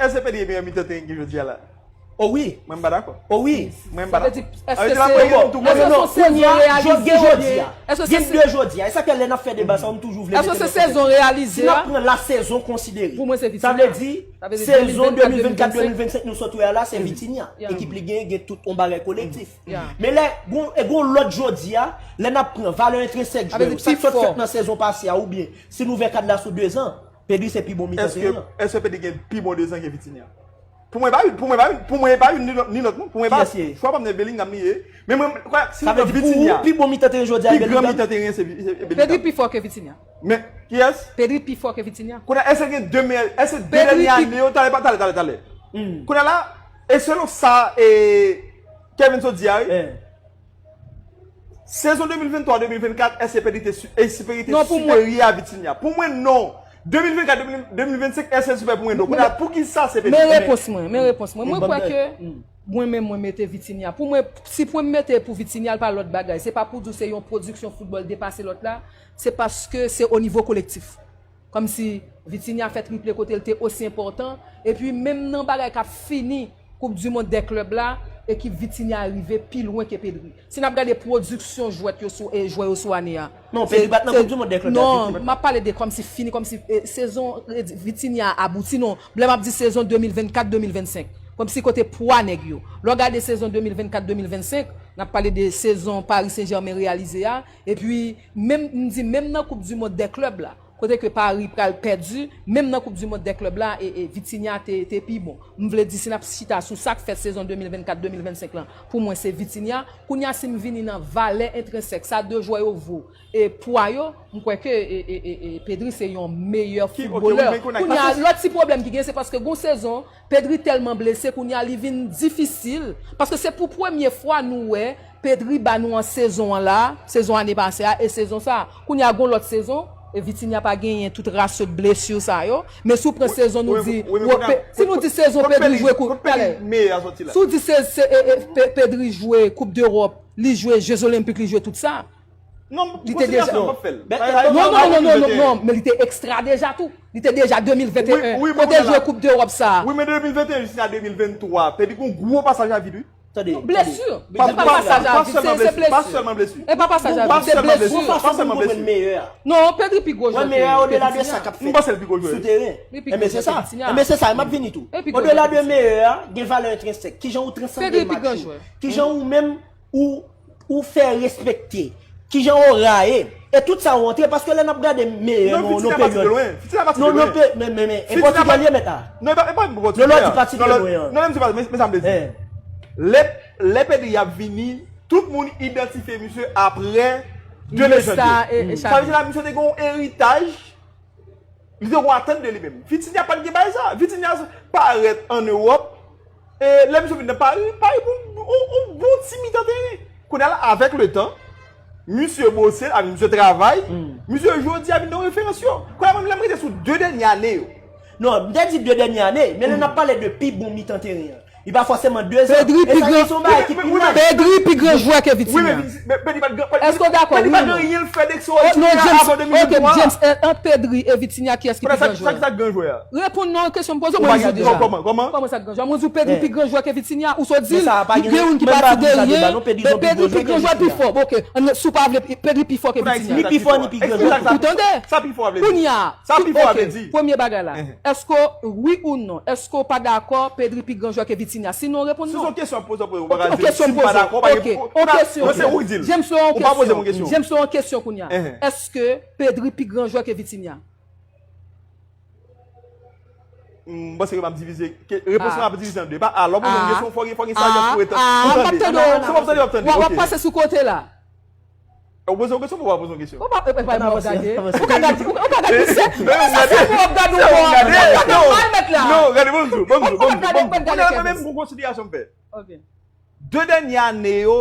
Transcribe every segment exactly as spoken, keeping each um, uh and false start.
Èske Pedri e meyè mitan teren ki jodi a la? O wi. Mwen m pa dakò. O wi. Mwen m pa dakò. Èske se sezon reyalize? Gen de jodi a. E sa k fè lè n ap fè deba sa, m toujou vle. Èske se sezon reyalize? Si n ap pran la sezon konsidere, pou mwen se Vitinha. Sa vle di sezon de mil vennkat de mil vennsenk nou sot wè a la, se Vitinha. Ekip li gen, gen tout yon bagay kolektif. Men lè, gon, e gon lòt jodi a, lè n ap pran valè entrensèk jwè yo, sa k sot fèt nan sezon pase a, oubyen si n ouvè kad la sou dezan, Pedri se pi bon mitan teren an. Èske Pedri gen pi bon dezan ke Vitinha? Pou mwen pa youn, pou mwen pa youn, pou mwen pa youn ni lòt, ni lòt non. Pou mwen pa, chwa pa m nan Bellingham li ye. Men mwen kwè si nou pran Vitinha, pi bon mitan teren jodi a pi gran mitan teren se Bellingham. Pedri pi fò ke Vitinha. Men kiyès? Pedri pi fò ke Vitinha. Kounye a èske gen de meyè, èske de dènye ane yo, talè talè talè talè. Kounye a la, e selon sa e Kevin sot di a wi. Sezon de mil venntwa de mil vennkat, èske Pedri te èske Pedri te siperyè a Vitinha? Pou mwen non. De mil vennkat de mil vennsenk, èske l siperyè? Pou mwen non. Kounye a poukisa se Pedri? Men repons mwen, men repons mwen. Mwen kwè ke mwen menm mwen mete Vitinha. Pou mwen, si pou mwen mete pou Vitinha, l pa lòt bagay. Se pa pou di w se yon pwodiksyon foutbòl depase lòt la. Se paske se o nivo kolektif. Kòmsi Vitinha fè triple kote l te osi enpòtan. Epi menm nan bagay k ap fini Koup di mond dè klèb la, ekip Vitinha rive pi lwen ke Pedri. Si n ap gade pwodiksyon jwèt yo sou e jwè yo sou ane a. Non, Pedri pa t nan Koup di mond dè klèb la. Non, m ap pale de kòmsi fini, kòmsi e, sezon e, Vitinha abouti non. Lè m ap di sezon de mil vennkat de mil vennsenk, kòmsi kote pwa nèg yo. Lè w gade sezon de mil vennkat de mil vennsenk, n ap pale de sezon Paris Saint-Germain reyalize a. Epi menm m di menm nan Koup di mond dè klèb la, kote ke Paris pral pèdi, menm nan Koup di mond dè klèb la, e, e Vitinha te, te pi bon. M vle di, si n ap chita sou sa k fèt sezon de mil vennkat de mil vennsenk lan, pou mwen se Vitinha. Kounye a, si m vini nan valè entrensèk, sa de jwè yo vo, e pwa yo, m kwè ke e, e, e, e Pedri se yon meyè foutbolè. Kounye a, lòt ti pwoblèm ki gen, se paske gon sezon, Pedri tèlman blese, kounye a li vin difisil. Paske se pou premye fwa nou wè Pedri ba nou an sezon an la, sezon ane pase a e sezon sa. Kounye a gon lòt sezon, e Vitinha pa genyen tout rasyo blesi sa yo. Men si w pran sezon nou di, si nou di sezon Pedri jwe koup, talè. Si w di se, se, e, e, Pe- Pedri jwe Koup Dewòp, li jwe Je Zolenpik, li jwe tout sa. Non, li te deja. Non, non, non, non, non, non, men li te ekstra deja tou. Li te deja de mil venteyen. Kote l jwe Koup Dewòp sa? Wi, men de de mil venteyen jiska de mil venntwa, Pedri gon gwo pasaj a vid, wi. Tande, blesi. Se pa pasaj a vid, se blesi. Pa sèlman blesi. E pa pasaj a vid, se blesi. Gon fason pou nou konprann meyè a. Non, Pedri pi gwo jwè ke Vitinha. Mwen panse l pi gwo jwè. Sou teren. Enben se sa. Enben se sa, m ap vini tou. Odela de meyè a, gen valè entrensèk. Kijan ou transande match yo? Kijan ou menm ou, ou fè respekte. Kijan ou raye. E tout sa ou antre, paske lè n ap gade meyè nan, nan peryòd. Non, non, pe, men, men, men, e Pòtigè li ye mèt la. Non, e pa, e pa Pòtigè. Non, lè w di Pòtigè, non, non, men se pa, men, men sa m vle di. Lè, lè Pedri ap vini, tout moun idantifye misye apre de lejann. Sa vle di la, misye te gen yon eritaj. Li te gon atant de li menm. Vitinha pa t gen bagay sa. Vitinha parèt an Ewòp. E lè misye vin nan Paris, Paris bon, on, on bon ti mitan teren. Kounye a la, avèk le tan, misye bose, avèk misye travay, misye jodi a vin nan referans yo. Kounye a menm lè m rete sou de dènye ane yo. Non, m te di de dènye ane, men lè n ap pale de pi bon mitan teren an. Li pa fòseman de zan. Pedri pi gran, Pedri pi gran jwè ke Vitinha. Èske w dakò, wi ou non? Non, James, ok, James, ant Pedri e Vitinha, kiyès ki pi gran jwè? Reponn non kesyon m poze w, mwen di w deja. Kòman, kòman? Kòman sa k gran jwè? Mwen di w Pedri pi gran jwè ke Vitinha, ou sot di l, gen youn ki pati dèyè, e Pedri pi gran jwè pi fò. Ok, si w pa vle, Pedri pi fò ke Vitinha. Ni pi fò, ni pi gran jwè. Ou tande? Kounye a, ok, premye bagay la. Èske wi ou non? Èske w pa dakò Pedri pi gran jwè ke Vitinha? Sinon, reponn non. Si se yon kesyon ap poze, ou pa ka di si m pa dakò, pa gen. Ok, yon kesyon. James, se yon kesyon. James, se yon kesyon kounye a. Èske Pedri pi gran jwè ke Vitinha? M panse ke m ap divize, repons lan ap divize an de. Alò, pou yon kesyon, fò gen, fò gen sajès pou etan. Ou tande? Ou ap tande, w ap tande. W ap pase sou kote la. Ou poze yon kesyon pou w pa poze yon kesyon? Ou pa, e pa m w ap gade. Ou ka gade, ou ka gade, se, se, se pou w ap gade, ou pa w ap gade. Al mèt la. Non, gade, ban m di w, ban m di w, ban m di w. Ou pa gade, ou pa gade. Mwen menm, gon konsiderasyon m fè. Ok. De dènye ane yo,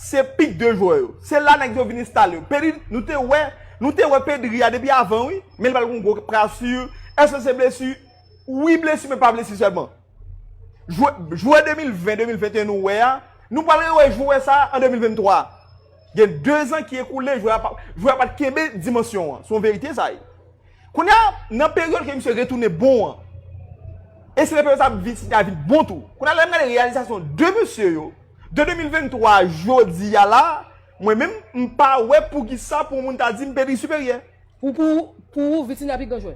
se pik de jwè yo. Se la nèg yo vin enstale yo. Pedri, nou te wè, nou te wè Pedri a depi avan, wi. Men li pral gon gwo prasir. Èske se blesi? Wi, blesi, men pa blesi sèlman. Jwè, jwè de mil ven, de mil venteyen nou wè a, nou pral rewè jwè sa a an de mil venntwa. Gen de zan ki ekoule, jwè a pa, jwè a pa t kenbe dimansyon an. Se yon verite sa ye. Kounye a, nan peryòd ke misye retounen bon an, E si Pedri sa ap vin, si ta vin bon tou. Kounye a, lè m gade reyalizasyon de mesye yo, de de mil venntwa a jodi a la, mwen menm, m pa wè poukisa pou yon moun ta di m Pedri siperyè. Pou, pou, pou ou, Vitinha pi gran jwè.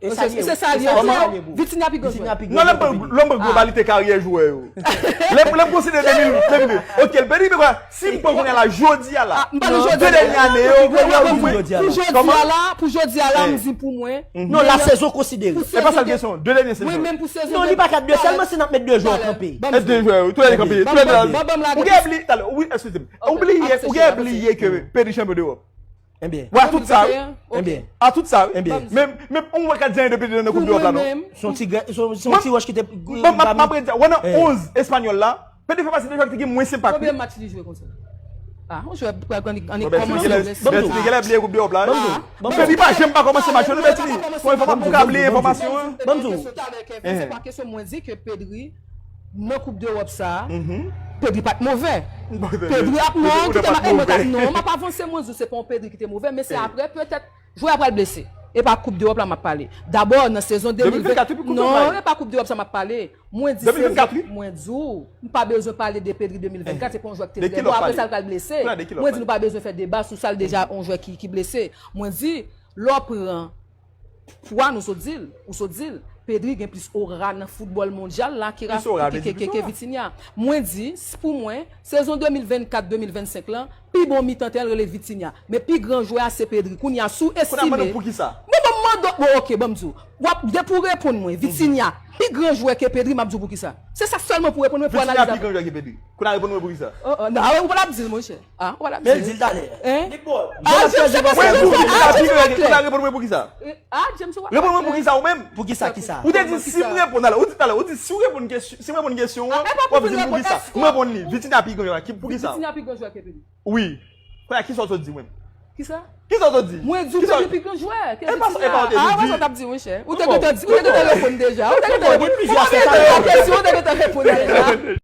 E sa li ye. Se sa li ye. Vitinha pi gran jwè. Non, lè m pran globalité karyè jwè yo. Lè m konsidere de mil vennde. Ok, l Pedri, men kwa, si m pran kounye a la, jodi a la. De dènye ane yo, kounye a pou mwen. Pou jodi a la, pou jodi a la, m di pou mwen. Non, la sezon konsidere. E pa sa l kesyon. De dènye sezon. Mwen menm pou sezon. Non, li pa ka de sèlman si n ap met de jwè yo kanpe. Est de jwè yo, tou lè kanpe. Tou lè kanpe. Ou gen bliye, ou gen bliye ke Pedri chanpyon d'Ewòp. Ebyen. Wè, tout sa, wi. Ebyen. A tout sa, wi. Ebyen. Men, men, on wè ka di anyen de Pedri nan Koup d'Ewòp la, non? Se yon ti grenn, se yon ti wòch ki te. Bon, m ap redi, wè nan onz Espanyòl la, Pedri fè pati de jwè ki te gen mwens enpak. Konbyen match li jwe konsa? Ah, on jwè pral annik kòmanse. Bertini genlè bliye Koup d'Ewòp la. Bertini pa janm pa kòmanse match yo, non, Bertini. Pou enfòmasyon, pou ka bliye enfòmasyon an. Ban m di w. Se pa kesyon mwen di ke Pedri nan Koup d'Ewòp sa a, Pedri pa t move. Pedri ap non, kite m ap mwen t ap non, m ap avanse, mwen di w se pa yon Pedri ki te move, men se apre petèt jwè a pral blese. E pa Koup d'Ewòp la m ap pale. Dabò, nan sezon de mil venn, non, e pa Koup d'Ewòp sa m ap pale. Mwen di sezon, mwen di w, m pa bezwen pale de Pedri de mil vennkat, se pa yon jwè ki te trè bon, apre sa l pral blese. Mwen di nou pa bezwen fè deba sou sa, l deja yon jwè ki, ki blese. Mwen di, lè w pran Pwa nou sot di l, ou sot di l, Pedri gen plis ora nan foutbòl mondyal la ke, ke, ke, ke Vitinha. Mwen di, s- pou mwen, sezon de mil vennkat de mil vennsenk lan, pi bon mitan tèren rele Vitinha. Men pi gran jwè a se Pedri. Kounye a, si w estime. Kounye a, mande w poukisa. Mwen ban m mande w, bon, ok, ban m di w. W ap, depi w reponn mwen, Vitinha pi gran jwè ke Pedri, m ap di w poukisa. Se sa sèlman pou w reponn mwen pou analiz la. Vitinha pi gran jwè ke Pedri. Kounye a, reponn mwen poukisa. Oh, oh, non, ou pa t ap di l, monchè. Ah, ou pa t ap di l. Men di l talè. Hein? Li bon. Ah, James, se pa sa, James, ah, James, se klè. Reponn mwen poukisa. Ah, James, ou pa. Reponn mwen poukisa ou menm. Poukisa, kisa? Ou te di si m reponn, talè, ou di talè, ou di si w reponn kesyon, si m reponn kesyon an, w ap di m poukisa. M reponn li, Vitinha pi gran jwè, poukisa? Vitinha pi gran jwè ke Pedri. Wi. Kounye a, kisa w sot di menm? Kisa? Kisa w sot di? Mwen di w Pedri pi gran jwè. E pa sa, e pa w te di. Ah, wè sa w t ap di, monchè. Ou te gentan di, ou te gentan reponn deja. Ou te gentan reponn. Ou te gentan reponn deja.